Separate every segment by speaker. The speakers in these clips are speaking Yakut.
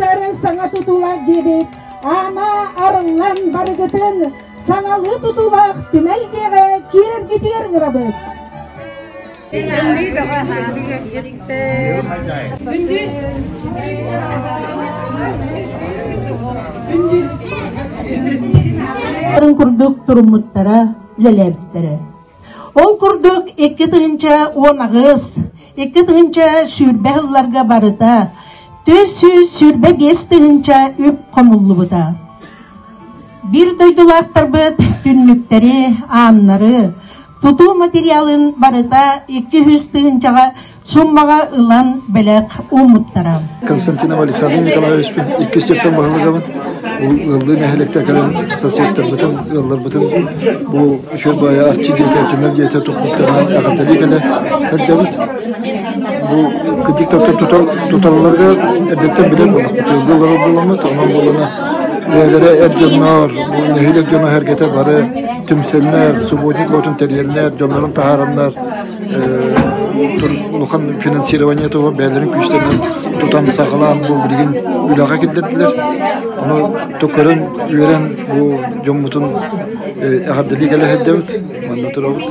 Speaker 1: Сыллаахтар саҥа тутуулаах диэбит аана арыллан барыгытын саҥалыы тутуулаах түмэл дьиэҕэ киирэргитигэр ыҥырабыт. Курдук туруммуттара, үлэлээбиттэрэ. Ол курдук 2018, 2020 сылларга барыта 425 тыһыынча үп хомуллубута. Биир дойдулаахтарбыт түннүктэри, ааннары, тутуу материалын барыта 200 тыһыынчаҕа суммаҕа ылан бэлэх ууммуттара.
Speaker 2: Константинов Александр Николаевичпын иккис сиртэн баһылыгабын. Ыаллыы нэһилиэктэр кэлэн соседтарбытын, ыалларбытын бу үчүгэй баайа Арчы диэтэ, Түмэл диэтэ туппуттарынан эҕэрдэлии кэлэ сылдьабыт. Бу кырдьык туталларга эрдэттэн билэр буоллахпыт. Ыалга олорор буоламмыт, онон буолана бэйэлэрэ эр дьоннор, бу нэһилиэк дьоно сэргэтэ бары түмсэннэр, субботник лотун тэрийэннэр, дьоннорун таһаараннар улахан финансирование туһа бэйэлэрин күүстэринэн тутан саҕалаан бу билигин үлэҕэ киллэрдилэр. Ону көрөн үөрэн бу дьоммутун эҕэрдэлии кэлэ сылдьабыт. Манна турабыт.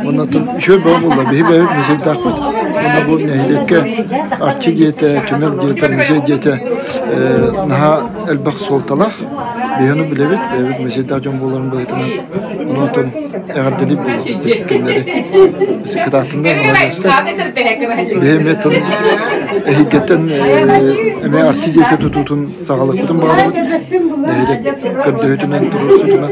Speaker 2: Уонна үчүгэй бөҕө буолла. Биһи бэйэбит музейдаахпыт. Уонна бу нэһилиэккэ Арчы дьиэтэ, Түмэл дьиэтэ, музей дьиэтэ наһаа элбэх суолталаах. Биһи ону билэбит, бэйэбит музейдаах дьон буоларын быһыытынан онон эҕэрдэлиир буоллубут кинилэри. Кытааттыннар, маладьыастар. Биһи эмиэ тыл эһигиттэн эмиэ Арчы дьиэтэ тутуутун саҕалыахпытын баҕарабыт. Нэһилиэк көрдөһүүтүнэн, туруорсуутунан.